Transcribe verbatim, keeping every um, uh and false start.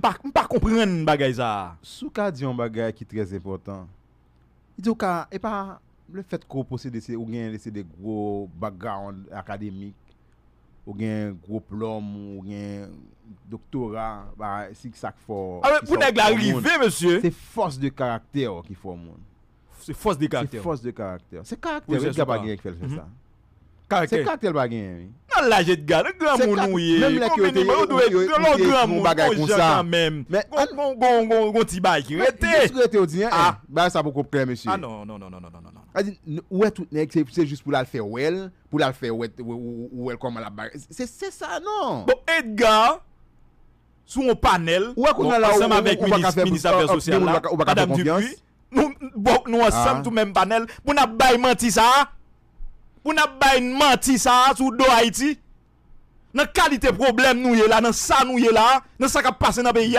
M pa, m pa konprann bagay sa a. Si w ka di yon bagay ki trè enpòtan, li di w ka, e pa le fèt ke w posede, se, ou gen se de gwo background akademik, ou gen gwo plòm, ou gen doktora, ba, si sa k fè w. Alò, pou nèg la rive, mesye. Se fòs de karaktè ki fè w moun. Se fòs de karaktè. Se fòs de karaktè. Se karaktè, Edgar pa genyen ki fè l fè sa. Karaktè. Se karaktè l pa genyen, wi. Nan laj Edgar, nan granmoun ou ye. Konbyen nimewo ou dwe, lè w granmoun, konsa kanmenm. Gon, gon, gon, gon ti bagay ki rete. Jis rete, w di, en, bagay sa poko klè, mesye. Ah non, non, non, non, non, non, non. Sa di, ou wè tout nèg, se, se jis pou l al fè wè l, pou l al fè wè, ou wè l kòman l ap bagay. Se, se sa, non. Bon, Edgar, sou yon panèl, ou wè kounye a la, ansanm avèk minis, minis afè sosyal la, Madam Dupuy, nou, bon, nou ansanm sou menm panèl, pou n ap bay manti sa a, pou n ap bay manti sa a sou do Ayiti, nan kalite pwoblèm nou ye la, nan sa nou ye la, nan sa k ap pase nan peyi a.